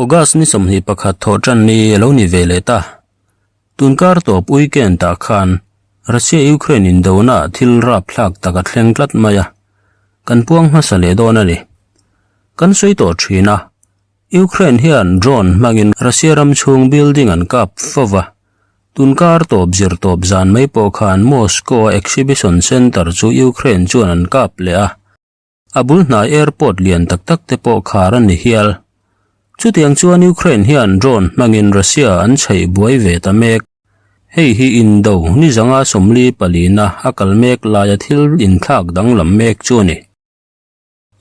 August ni 21 thawhtan ni a lo ni ve leh ta. Tunkar tawp weekend ah khan Russia-Ukraine indona thil rapthlak tak a thleng tlat mai a, kan puang hmasa leh dawn a ni. Kan sawi tawh thin a, Ukraine hian drone hmangin Russia ram chhung building an kap fo va, tunkar tawp zir tawp zan mai pawh khan Moscow a exhibition center chu Ukraine chuan an kap leh a, A bul hnai airport lian tak tak te pawh khar a ni hial. Chutiang chuan Ukraine hian drone hmangin Russia an chheih buai ve ta mek. Hei hi indo ni zanga 44 na a kal mek laia thil inthlak danglam mek chu a ni.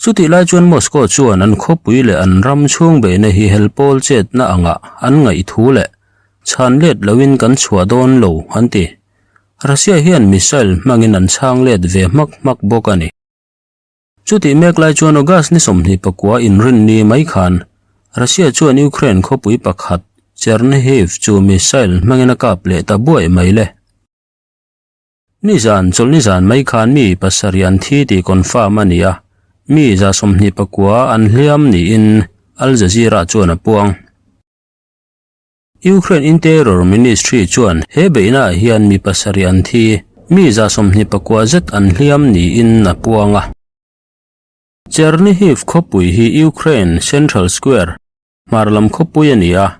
Chutih lai chuan Moscow chuan an khawpui leh an ram chhung beihna hi helpawl chetna angah an ngaih thu leh chhan let loin kan chhuah dawn lo an ti. Russia hian missile hmangin an chhang let ve hmak hmak bawk a ni. Chutih mek lai chuan August ni 29 inrin ni mai khan Russia chuan Ukraine khawpui pakhat Chernihiv chu missile hmangin a kap leh ta buai mai le. Ni zan chawlhni zan mai khan mi pasarih an thi tih confirm a ni a, mi 29 an hliam niin Al Jazeera chuan a puang. Ukraine Interior Ministry chuan he beihnaah hian mi pasarih an thi, mi 29 zet an hliam niin a puang a. Chernihiv khawpui hi Ukraine Central Square, hmar lam khawpui a ni a,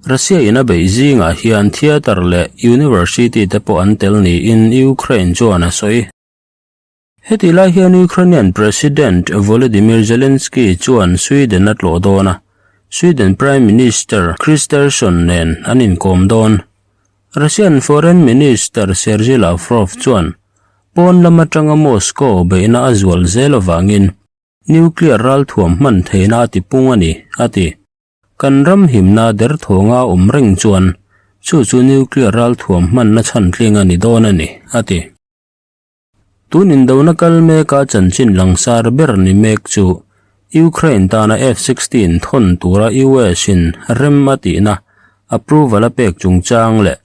Russia in a beih zingah hian theatre leh university te pawh an tel niin Ukraine chuan a sawi. Heti lai hian Ukrainian President Volodymyr Zelensky chuan Sweden a tlawh dawn a, Sweden Prime Minister Kristersson nen an inkawm dawn. Russian Foreign Minister Sergei Lavrov chuan pawn lam atanga Moscow beihna a zual zel avangin nuclear ralthuam hman theihna a tipung a ni, a ti. Kan ram himna derthawnga awm reng chuan chu chu nuclear ralthuam hmanna chhantling a ni dawn a ni, a ti. Tun indona kal meka chanchin langsar ber ni mek chu Ukraine tana F-16 thawn tura US in rem a tihna approval a pek chungchang leh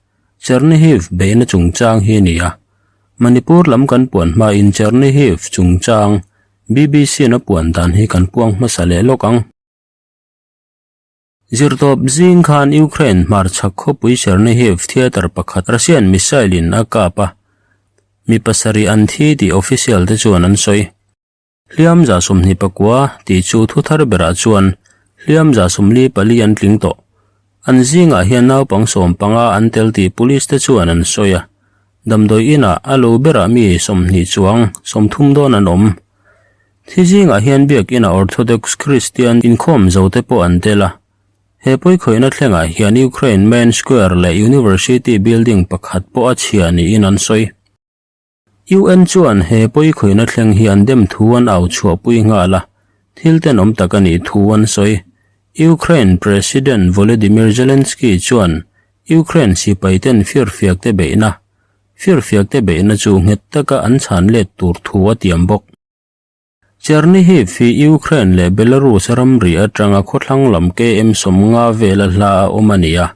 Chernihiv beihna chungchang hi a ni a. Manipur lam kan puan hmain Chernihiv chungchang BBC in a puan dan hi kan puang hmasa leh lawk ang. Zirtawp zing khan Ukraine hmarchhak khawpui Chernihiv theatre pakhat Russian missile in a kap a, mi pasarih an thi tih official te chuan an sawi. Hliam 29 tih chu thu thar berah chuan hliam 44 an tling tawh. An zingah hian naupang 15 an tel tih police te chuan an sawi a, damdawi inah a lo berah mi 20 chuang 30 dawn an awm. Thi zingah hian biakina Orthodox Kristian inkhawm zo te pawh an tel a. He pawikhawihna thlengah hian Ukraine main square leh university building pakhat pawh a chhia niin an sawi. UN chuan he pawikhawihna thleng hi an dem thu an au chhuahpui nghal a, thil tenawm tak a nih thu an sawi. Ukraine President Volodymyr Zelensky chuan Ukraine sipaiten firfiak te beihna firfiak te beihna chu nghet taka an chhan let tur thu a tiam bawk. Chernihiv hi Ukraine leh Belarus ramri atanga khawthlang lam km 50 vela hla a awm a ni a.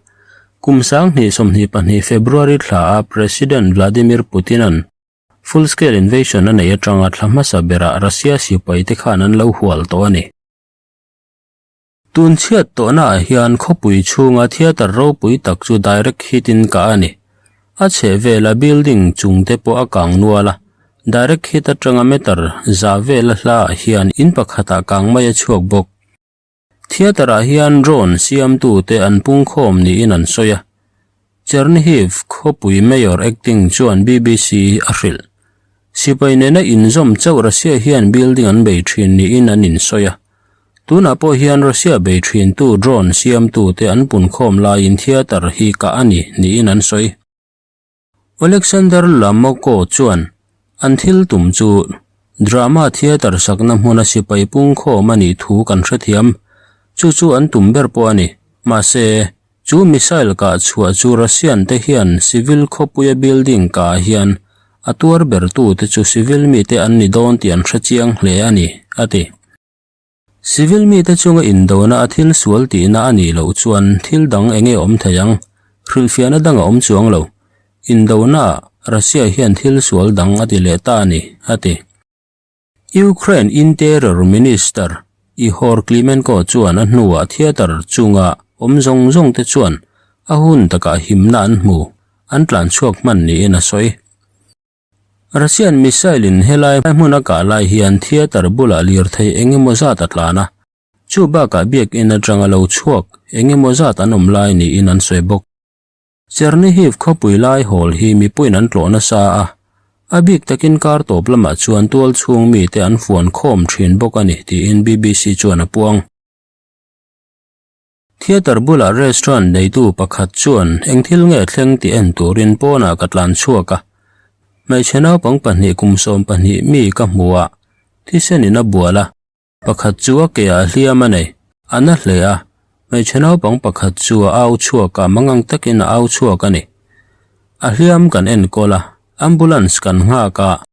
Kum 2022 February thla a President Vladimir Putin-a'n full-scale invasion a nei atanga thla hmasa berah Russia sipai te khan an lo hual tawh a ni. Tun chhiat tawhnaah hian khawpui chhunga theatre ropui tak chu direct hit in kah a ni. A chhehvela building chung te pawh a kang nual a, direct hit atanga meter za vela hlaah hian in pakhatah kang mai a chhuak bawk. Theatre ah hian drone siamtu te an pungkhawm niin an sawi a. Chernihiv khawpui mayor acting chuan BBC a hrilh. Sipai nena inzawm chauh Russia hian building an bei thin niin an insawi a. Tunah pawh hian Russia bei thintu drone siamtute an punkhawm laiin theatre hi kah a ni niin an sawi. Oleksandr Lamoko chuan an thil tum chu drama theatre sakna hmuna sipai pungkhawm a nih thu kan hrethiam. Chu chu an tum ber pawh a ni. Mahse, chu missile kah chhuah chu Russian te hian civil khawpuia building kah hian a tuar bertute chu civil mite an ni dawn tih an hrechiang hle a ni, a ti. Civil mite chunga indona a thil sual tihna a nih loh chuan thil dang eng nge awm thei ang? Hrilhfiahna dang a awm chuang lo. Indona ah Russia hian thil sual dang a ti leh ta a ni, a ti. Ukraine Interior Minister. Ihor Klimenko chuan a hnuah theatre chunga awm zawng zawng te chuan a hun takah himna an hmu, an tlan chhuak hman niin a sawi. Russian missile in helai hmun a kah lai hian theatre bulah lirthei eng emaw zat a tlan a, chu bakah biakin atanga lo chhuak eng emaw zat an awm lai niin an sawi bawk. Chernihiv khawpui lai hawl hi mipuiin an tlawh nasa a, a bik takin kar tawp lamah chuan tual chhung mite an fuan khawm thin bawk a ni tiin BBC chuan a puang. Theatre bulah restaurant neitu pakhat chuan eng thil nge thleng tih en turin pawnah ka tlan chhuak a, hmeichhe naupang pahnih kum 12 mi ka hmu a, thisen in a bual a, Pakhat chu a ke ah hliam a nei, a na hle a, hmeichhe naupang pakhat chu a au chhuak a, mangang takin a au chhuak a ni. A hliam kan enkawl a, ambulance kan nghak a,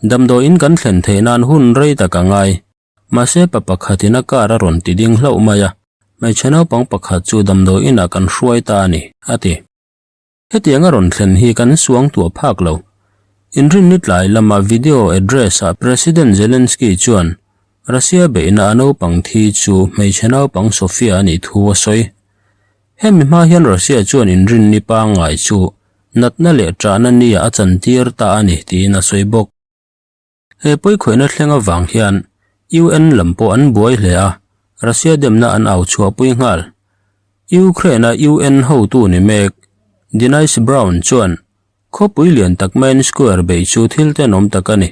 damdawiin kan thlen theih nan hun rei tak a ngai. Mahse pa pakhatin a car a rawn ti ding hlauh mai a, hmeichhe naupang pakhat chu damdawiin ah kan hruai ta a ni, a ti. Hetiang a rawn thlen hi kan suang tuah phak lo. Inrinni tlai lama video address-ah President Zelensky chuan Russia beihna a naupang thi chu hmeichhe naupang Sofia a nih thu a sawi. Hemi hma hian Russia chuan inrinni pangngai chu natna leh ṭahna nia a chantir ta a ni tiin a sawi bawk. He pawikhawihna thleng avang hian UN lam pawh an buai hle a, Russia demna an au chhuahpui nghal. Ukraine-a UN hotu ni mek, Denise Brown chuan khawpui lian tak Main Square beih chu thil tenawm tak a ni.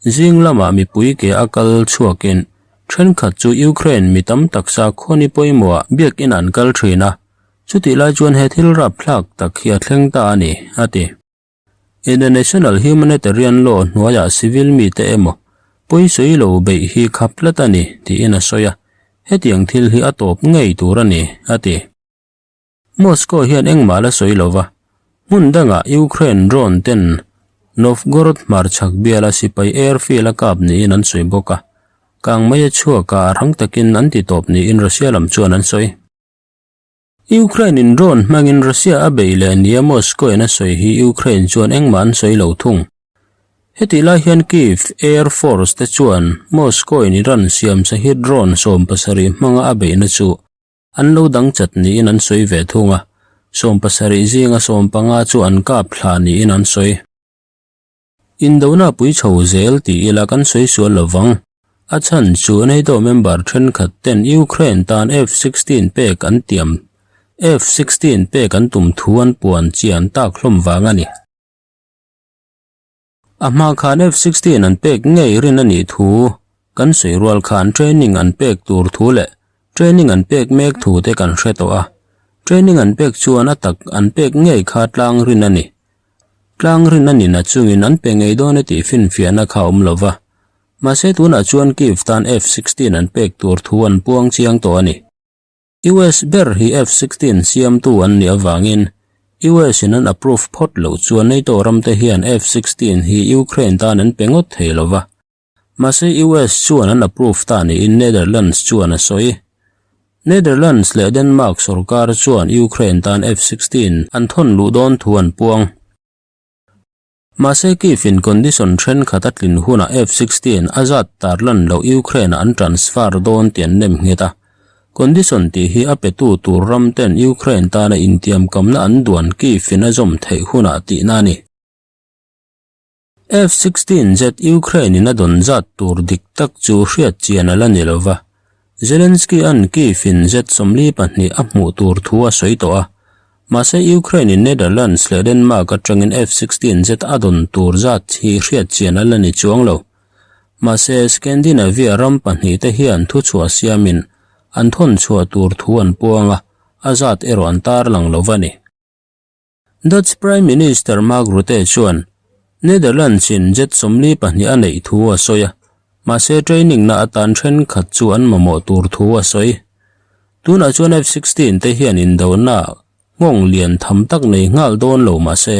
Zing lamah mipui ke a kal chhuakin thenkhat chu Ukraine mi tam tak sakhaw ni pawimawhah biakin an kal thin a, chutih lai chuan he thil rapthlak tak hi a thleng ta a ni, a ti. International Humanitarian Law hnuaiah civil mite emaw pawisawi lo beih hi khap tlat a ni tiin a sawi a, hetiang thil hi a tawp ngei tur a ni, a ti. Moscow hian engmah la sawi lo va, hmun dangah Ukraine drone ten Novgorod hmarchhak biala sipai airfield a kap niin an sawi bawk a, kang mai a chhuak a rang takin an ti tawp niin Russia lam chuan an sawi. Ukraine in drone hmangin Russia a beih leh nia Moscow in a sawi hi Ukraine chuan engmah an sawi lo thung. Hetih lai hian Kyiv Air Force te chuan Moscow in Iran siam Shahid drone 70 hmanga a beihna chu an lo dang chat niin an sawi ve thung a, 70 zinga 15 chu an kap thla niin an sawi. Indona pui chho zel ti ila kan sawi sual lo vang. A chhan chu NATO member thenkhat ten Ukraine tan F-sixteen pek an tiam F-sixteen pek an tum thu an puan chian tak hlawm vang a ni. A hma khan F-sixteen an pek ngei rin a nih thu kan sawi rual khan training an pek tur thu leh training an pek mek thu te kan hre tawh a. Training an pek chuan a tak an pek ngei kha tlang rin a ni. Tlang rin a nina chungin an pe ngei dawn e tih finfiahna kha a awm lo va. Mahse tunah chuan Kyiv tan F-sixteen an pek tur thu an puang chiang tawh a ni. US ber hi F-sixteen siamtu an nih avangin US in an approve phawt loh chuan NATO ramte hian F-sixteen hi Ukraine tan an pe ngawt thei lo va. Mahse US chuan an approve ta niin Netherlands chuan a sawi. Netherlands leh Denmark sorkar chuan Ukraine tan F-sixteen an thawn luh dawn thu an puang. Mahse Kyiv in condition thenkhat a tlin hunah F-sixteen a zat tarlan loh Ukraine-ah an transfer dawn tih an nem nghet a. Condition tih hi a petu tur ram ten Ukraine tana intiamkamna an duan Kyiv in a zawm theih hunah tihna a ni. F-sixteen jet Ukraine in a dawn zat tur dik tak chu hriat chian a la ni lo va, Zelensky-a'n Kyiv in jet 42 a hmuh tur thu a sawi tawh a, mahse Ukraine in Netherlands leh Denmark atangin F-sixteen jet a dawn tur zat hi hriat chian a la ni chuang lo. Mahse Scandinavia ram pahnihte hian thuchhuah siamin an thawn chhuah tur thu an puang a, a zat erawh an tarlang lo va ni. Dutch Prime Minister Mark Rutte chuan Netherlands in jet 42 a neih thu a sawi a, mahse training na atan thenkhat chu an mamawh tur thu a sawi. Tunah chuan F-sixteen te hian indona nghawng lian tham tak nei nghal dawn lo mahse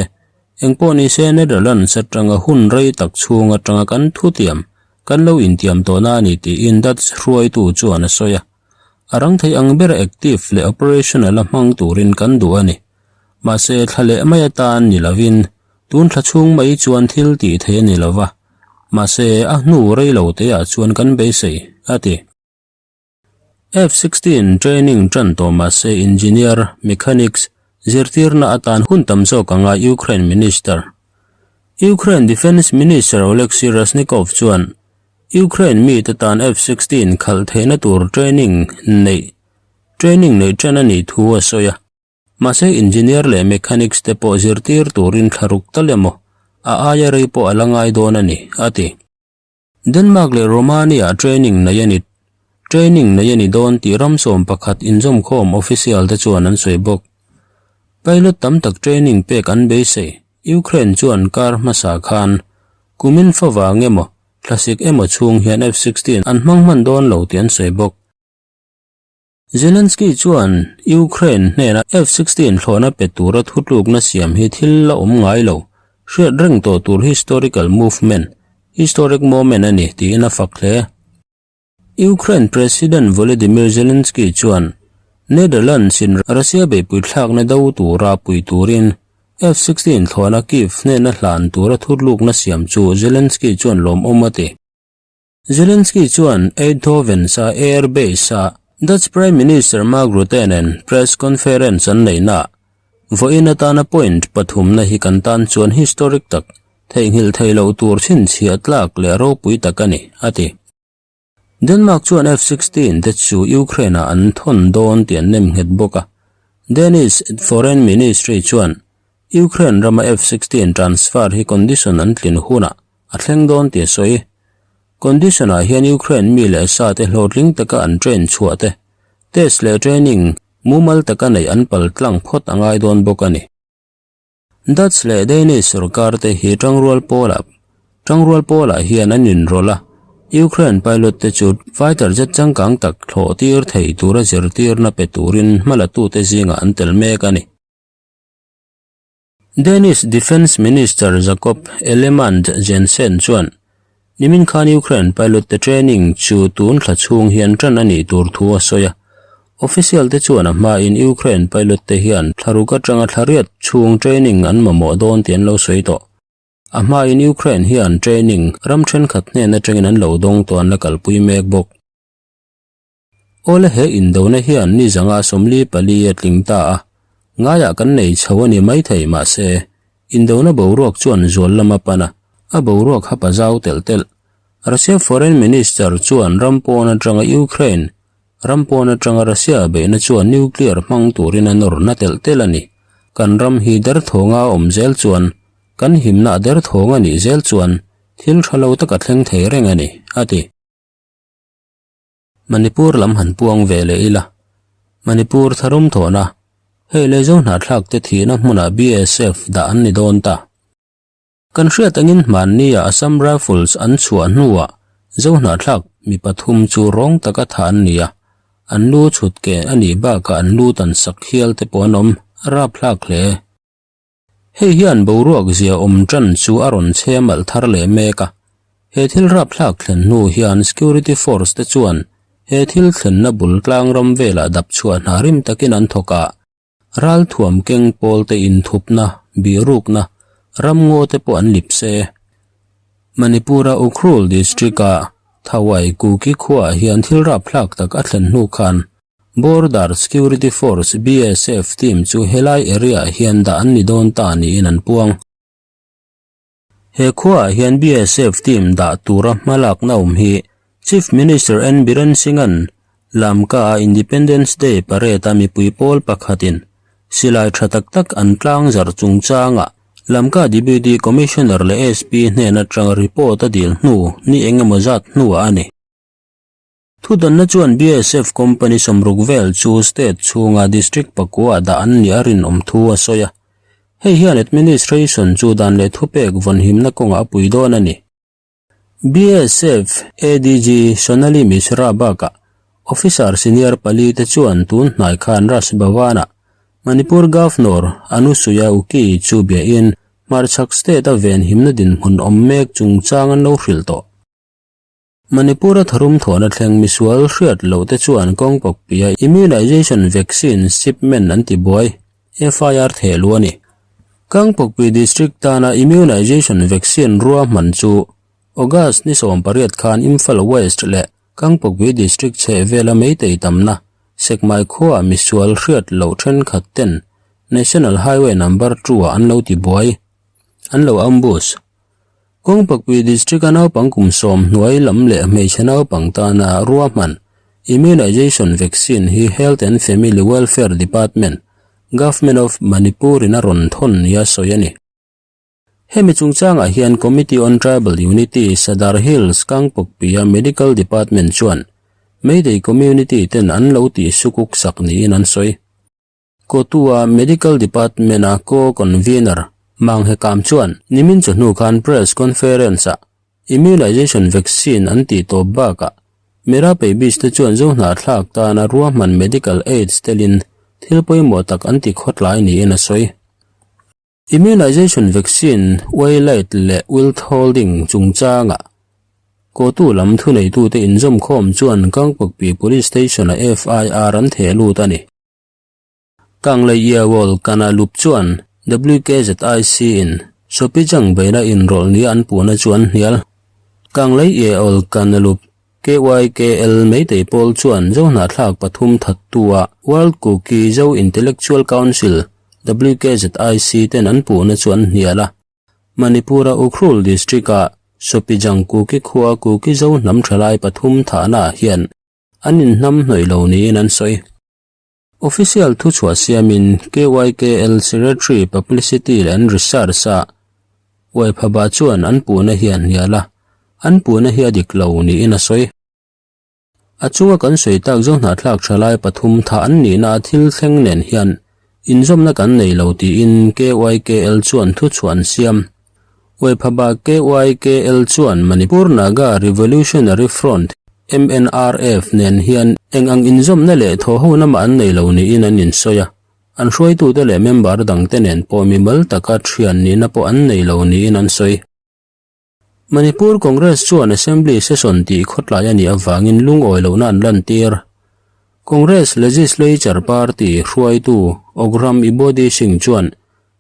engpawh nise Netherlands atanga hun rei tak chhung atanga kan thutiam kan lo intiam tawhna a ni tiin Dutch hruaitu chuan a sawi a. A rang thei ang ber active leh operational a hmang turin kan duh a ni. Mahse, thla leh mai atan ni lovin tun thla chhung mai chuan thil tih theih a ni lova, mahse a hnu rei lo teah chuan kan beisei, a ti. F-16 training tan tawh mah se engineer, mechanics, zirtirna atan hun tam zawk a ngai Ukraine Minister. Ukraine Defence Minister Oleksiy Reznikov chuan Ukraine mite tan F-16 khalh theihna tur training neih training neih tan a nih thu a sawi a. Mahse engineer leh mechanics te pawh zirtir turin thla ruk tal emaw a aia rei pawh a la ngai dawn a ni, a ti. Denmark leh Romania training nei a ni training nei a ni dawn tih ram 11 inzawmkhawm official te chuan an sawi bawk. Pilot tam tak training pek an beisei. Ukraine chuan kar hmasa khan kumin favang emaw thlasik emaw chhung hian F-16 an hmang hman dawn lo tih an sawi bawk. Zelensky chuan Ukraine hnena F-16 thlawhna pe tura thutlukna siam hi thil la awm ngai lo, hriat reng tawh tur historical movement, historic moment a ni tiin a fak hle. Ukraine President Volodymyr Zelensky chuan Netherlands-in Russia beihpui thlakna do tura pui turin F-16 thlawhna Kyiv hnena hlan tura thutlukna siam chu Zelensky chuan lawmawm a ti. Zelensky chuan Eindhoven-a air base-a Dutch Prime Minister Mark Rutte nen press conference an neihnaah, Vawiin atana point pathumna hi kan tan chuan historic tak, theihnghilh theih loh tur chhinchhiah tlak leh ropui tak a ni, a ti. Denmark chuan F-16 te chu Ukraine-ah an thawn dawn tih an nem nghet bawk a. Danish Foreign Ministry chuan Ukraine rama F-16 transfer hi condition an tlin hunah a thleng dawn tih a sawi. Condition ah hian Ukraine mi leh sa te hlawhtling taka an train chhuah te, test leh training mumal taka neih an pal tlang phawt a ngai dawn bawk a ni. Dutch leh Danish sorkar te hi tangrual pawlah tangrual pawlah hian an inrawlh a, Ukraine pilot te chu fighter jet changkang tak thlawh tir thei tura zirtirna pe turin hmalatute zingah an tel mek a ni. Danish Defence Minister Jakob Ellemann Jensen chuan nimin khan Ukraine pilot te training chu tun thla chhung hian tan a nih tur thu a sawi a. Official te chuan a hmain Ukraine pilot te hian thla ruk atanga thla riat chhung training an mamawh dawn tih an lo sawi tawh. A hmain Ukraine hian training ram thenkhat hnen atangin an lo dawng tawh an la kalpui mek bawk. Awle he indona hian ni zanga 44 a tling ta a, ngaiah kan nei chho a ni maithei mahse, indona boruak chuan zual lam a pan a, a boruak hap a zau telh telh. Russia Foreign Minister chuan ram pawn atanga Ukraine ram pawn atanga Russia beihna chuan nuclear hmang turin a nawr na telh telh a ni. Kan ram hi derthawnga a awm zel chuan, kan himna a derthawng a nih zel chuan thil tha lo tak a thleng thei reng a ni, a ti. Manipur lam han puang ve leh ila. Manipur tharum thawhna, hei leh zo hnahthlak te thihna hmunah BSF dah an ni dawn ta. Kan hriat angin hmannia Assam Rifles an chhuah hnuah zo hnahthlak mi pathum chu rawng taka thah an ni a, an lu chhut ke a nih bakah an lu tan sak hial te pawh an awm rapthlak hle. Hei hian boruak zia awm tan chu a rawn chhe malh thar leh mek a. He thil rapthlak thlen hnu hian security force te chuan he thil thlenna bul tlang ram velah dap chhuah hna rim takin an thawk a, ralthuam keng pawl te inthupna, bihrukna, ramngaw te pawh an lip se. Manipur-a Ukhrul district-a Thawai Kuki khuaah hian thil rapthlak tak a thlen hnu khan Border Security Force, BSF, team chu helai area-ah hian dah an ni dawn ta niin an puang. He khuaah hian BSF team dah tura hmalakna awm hi Chief Minister N Biren Singh-a'n Lamka-a Independence Day parade-a mipui pawl pakhatin silai tha tak tak an tlangzarh chungchangah Lamka Deputy Commissioner leh SP hnen atanga report a dil hnu ni engemaw zat hnuah a ni. Thudanna chuan BSF company 60 vel chu state chhunga district pakua dah an nih a rinawm thu a sawi a. Hei hian administration chu dan leh thupek vawnhimna kawngah a pui dawn a ni. BSF ADG Sonali Mishra bakah officer senior pali te chuan tun hnai khan Raj Bhavan-ah Manipur Governor Anusuya Uki chu biain hmarchhak state-a venhimna dinhmun awm mek chungchang an lo hrilh tawh. Manipur-a tharum thawhna thleng misual hriat loh te chuan kawngpawkpia immunization vaccine shipment an ti buai, FIR theh luh a ni. Kangpawkpi District tana immunization vaccine ruahman chu August ni 18 khan Imphal West leh. Kangpokpui District chhehvela Meitei tamna Sekmai khuaah misual hriat loh thenkhat ten National Highway Number Two-ah an lo tibuai, an lo ambush. Kawngpakpui District-a naupang kum 90 lam leh hmeichhe naupang tana ruahman Immunization Vaccine hi Health and Family Welfare Department, Government of Manipur-in a rawn thawn nia sawi a ni. Hemi chungchangah hian Committee on Tribal Unity, Sadar Hills, Kangpokpia Medical Department chuan Meitei community ten an lo tih sukuk sak niin an sawi. Kotua Medical Department-a Co-Convener Manghe Kam chuan nimin chawhnu khan Press Conference-ah Immunization Vaccine an tih tawp bakah Merapei Beach te chuan Zohnahthlak tana ruahman Medical Aids telin thil pawimawh tak an ti khawtlai niin a sawi. Immunization vaccine Waylight leh Withholding chungchanga kotu lam thuneitute inzawmkhawm chuan Kangpokpi Police Station-a FIR an theh lut a ni. Kanglei Iawol Kanalup chuan WKZIC-in Sopijang beina inrawlh nia an puhna chu an hnial. Kanglei Iawol Kanalup KYKL Meitei pawl chuan Zohnahthlak pathum thattu-ah World Kuki Zo Intellectual Council, WKZIC, ten an puhna chu an hnial a. Manipur-a Ukhrul District-ah Sopijang Kuki khua Kuki Zo hnam thalai pathum thahnaah hian an inhnam hnawih lo niin an sawi. Official thuchhuah siamin KYKL Secretary Publicity and Research-a Uaiphaba chuan an puhna hi a hnial a, an puhna hi a dik lo niin a sawi. A chunga kan sawi tak Zohnahthlak thalai pathum thah an nihna a thil thleng nen hian inzawmna kan nei lo tiin KYKL chuan thuchhuah an siam. Uaiphaba KYKL chuan Manipur Naga Revolutionary Front, MNRF, nen hian eng ang inzawmna leh thawhhona mah an nei lo niin an insawi a, an hruaitute leh member dangte nen pawh mimal taka thian nihna pawh an nei lo niin an sawi. Manipur Congress chuan Assembly session tih khawtlai a nih avangin lungawi lohna an lantir. Congress Legislature Party hruaitu Ogram Ibodi Singh chuan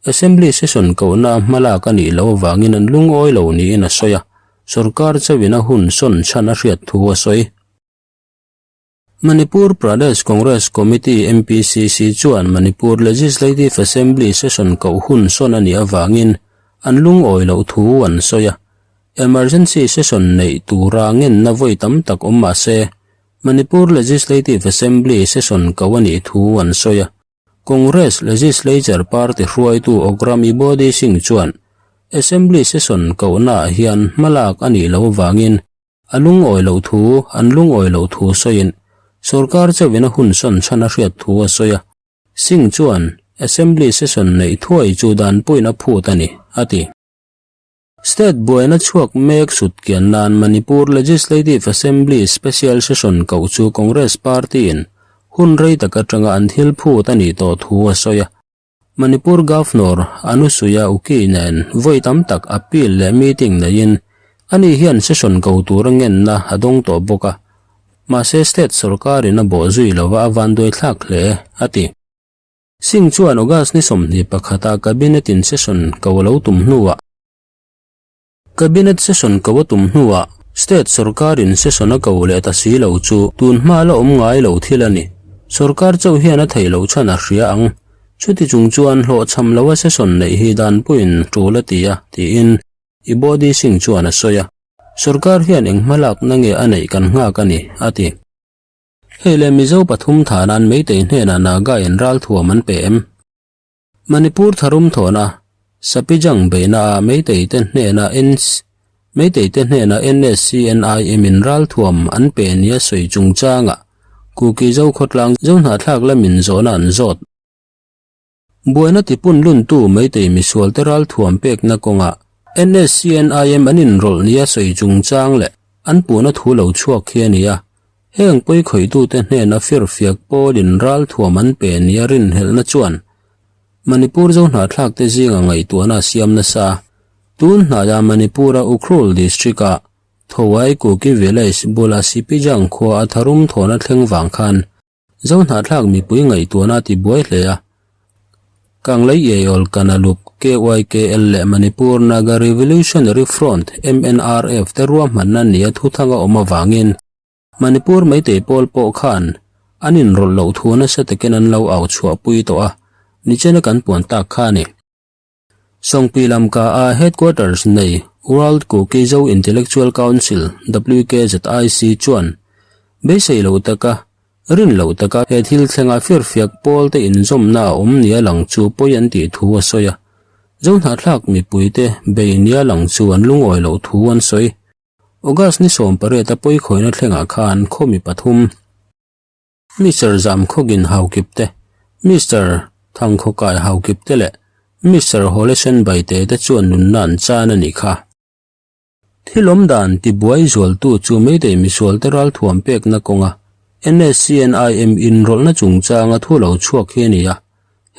Assembly session kohna hmalak a nih loh avangin an lungawi lo niin a sawi a, sorkar chauhin a hun sawn chhan a hriat thu a sawi. Manipur Pradesh Congress Committee, MPCC, chuan Manipur Legislative Assembly session koh hun sawn a nih avangin an lungawi loh thu an sawi a, emergency session neih tura ngenna vawi tam tak awm mah se Manipur Legislative Assembly session koh a nih thu an sawi a. Congress Legislature Party hruaitu Ogram Ibodi Singh chuan Assembly session kohnaah hian hmalak a nih loh avangin a lungawi loh thu an lungawi loh thu sawiin sorkar chauhin a hun sawn chhan a hriat thu a sawi a. Singh chuan Assembly session neih thuai chu dan pawhin a phut a ni, a ti. State buaina chhuak mek sut kian nan Manipur Legislative Assembly Special Session koh chu Congress Party-in hun rei tak atanga an thil phut a nih tawh thu a sawi a. Manipur Governor Anusuya Uki nen vawi tam tak appeal leh meeting neiin ani hian session ko tura ngenna a dawng tawh bawk a, mahse state sorkarin a bawhzui lova a vanduaithlak hle, a ti. Singh chuan August ni 21 a Cabinet in session ko a lo tum hnuah Cabinet session ko a tum hnuah State sorkarin session a ko leh ta si lo chu tun hma la awm ngai lo thil a ni. Sorkar chauh hian a theih loh chhan a hria ang. Chuti chung chuan hlawhchham loa session neih hi danpuiin tul a ti a, tiin Ibodi Singh chuan a sawi a. Sorkar hian eng hmalakna nge a neih kan nghak a ni, a ti. Hei leh Mizo pathum tha nan Meitei hnenah Naga in ralthuam an pe em? Manipur tharum thawhna, Sapijang beihna ah Meitei te hnena Meitei te hnena NSCNIM in ralthuam an pe nia sawi chungchangah Kuki Zokhawtlang Zohnahthlak lamin zawhna an zawt. Buaina tipun luntu Meitei misualte ralthuam pekna kawngah NSCNIM an inrawlh nia sawi chungchang leh an puhna thu lo chhuak hi a ni a. Heng pawikhawitute hnena firfiak pawlin ralthuam an pe nia rinhelhna chuan Manipur Zohnahthlakte zinga ngaihtuahna a siam nasa. Tun hnaia Manipur-a Ukhrul District-ah Thowai Kuki Village bula Sipijang khua a tharum thawhna thleng vang khan Zohnahthlak mipui ngaihtuahna a ti buai hle a. Kanglei Iaiawl Kanalup, KYKL leh Manipur Naga Revolutionary Front, MNRF, te ruahmanna nia thuthang a awm avangin. Manipur Meitei pawl pawh khan an inrawlh loh thu nasa takin an lo au chhuahpui tawh a, nichena kan puan tak kha a ni. Sawngpui lamka a headquarters nei World Kuki Zo Intellectual Council, WKZIC, chuan beisei lo taka rin loh taka he thil thlenga firfiak pawl te inzawmna a awm nia lang chu pawi an tih thu a sawi a. Zohnahthlak mipuite bei nia lang chu an lungawi loh thu an sawi. August ni 18 a pawikhawina thlengah khan khawmi pathum, Mister Zamkhawgin Haukip te, Mister Thangkhawkai Haukip te leh Mister Hawlesen Baite te chuan nunna an chan a nih kha. Thil awm dan tibuai zualtu chu Meitei misualte ralthuam pekna kawnga NSCNIM inrawlhna chungchanga thu lo chhuak hi a ni a.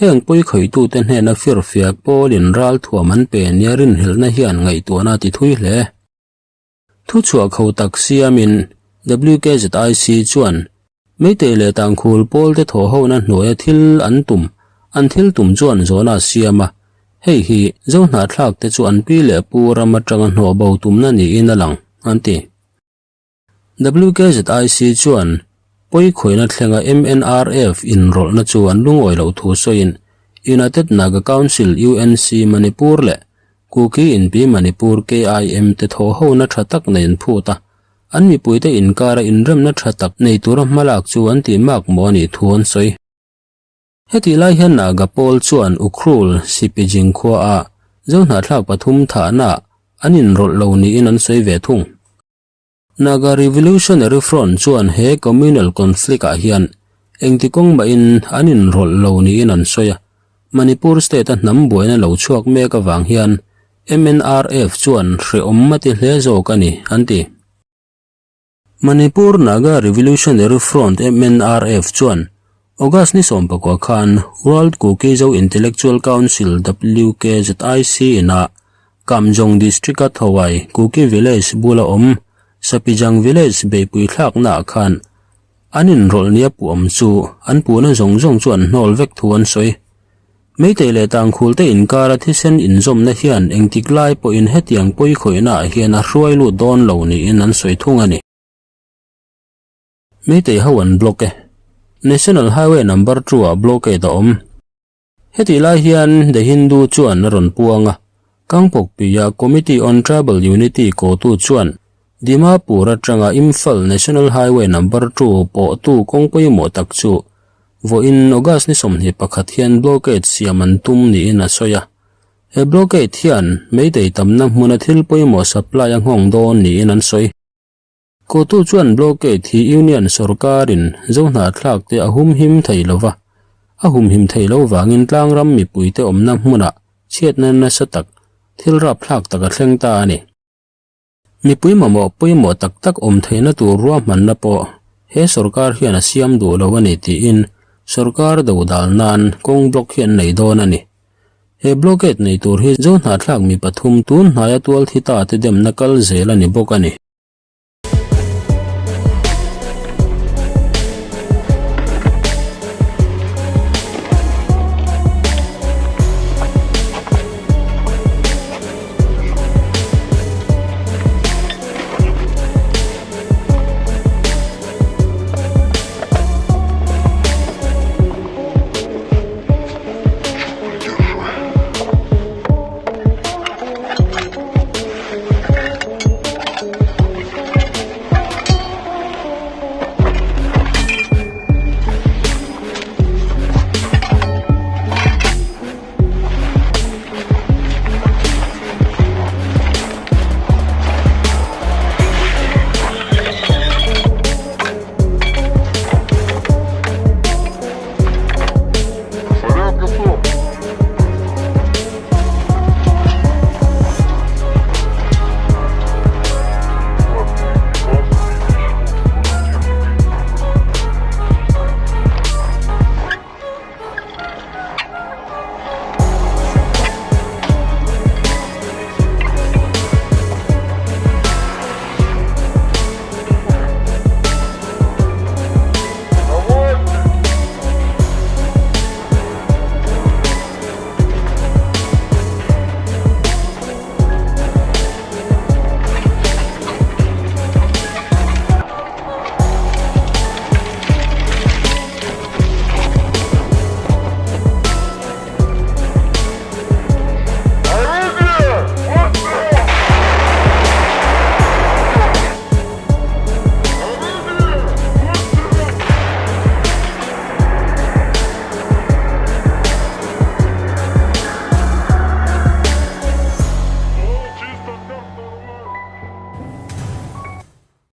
Heng pawikhawitute hnena firfiak pawlin ralthuam an pe nia rinhlelhna hian ngaihtuahna a ti thui hle. Thuchhuah kho tak siamin WKZIC chuan Meitei leh Tangkhul pawlte thawhhona hnuaia thil an tum an thil tum chuan zawhna a siam a, hei hi Zohnahthlakte chu an pi leh pu ram atanga hnawh bo tumna niin a lang, an ti. WKZIC chuan pawikhawihna thlenga MNRF inrawlhna chu an lungawi loh thu sawiin United Naga Council, UNC, Manipur leh Kuki inpi Manipur KIM te thawhhona tha tak nei an phut a, an mipuite inkara inremna tha tak nei tura hmalak chu an tih mak maw a nih thu an sawi. Hetih lai hian Naga pawl chuan Ukhrul Sipijing khuaah Zohnahthlak pathum thahnaah an inrawlh lo niin an sawi ve thung. Naga Revolutionary Front chuan he communal conflict-ah hian engti kawng mahin an inrawlh lo niin an sawi a, Manipur state-a hnam buaina lo chhuak mek avang hian MNRF chuan hrehawm a ti hle zawk a ni, an ti. Manipur Naga Revolutionary Front, MNRF, chuan August ni 19 khan World Kuki Zo Intellectual Council, WKZIC, inah Kamjong District-a Thawai Kuki Village bula awm Sapijang Village beihpui thlaknaah khan an inrawlh nia puam chu an puhna zawng zawng chu an hnawl vek thu an sawi. Meitei leh Tangkhul te inkara thisen inzawmna hian engtik lai pawhin hetiang pawikhawihnaah hian a hruai lut dawn lo niin an sawi thung a ni. Meitei ho an block e. National Highway number two-ah blockade a awm. Hetih lai hian The Hindu chuan a rawn puang a, Kangpawkpuia Committee on Tribal Unity kotu chuan Dimapur atanga Imphal National Highway Number Two pawhtu kawng pawimawh tak chu vawiin August ni 21 hian blockade siam an tum niin a sawi a. He blockade hian meitei tamna hmuna thil pawimawh supply a nghawng dawn niin an sawi. Kotu chuan blockade hi Union sorkarin Zohnahthlakte a humhim thei lo va, a humhim thei lo vangin tlangram mipuite awmna hmunah chhiatna nasa tak, thil rapthlak tak a thleng ta a ni. Mipui mamawh pawimawh tak tak awm theihna tur ruahmanna pawh he sorkar hian a siam duh lo a ni tiin sorkar dodal nan kawng block hi an nei dawn a ni. He blockade nei tur hi Zohnahthlak mi pathum tun hnaia tual thi ta te demna kal zel a ni bawk a ni.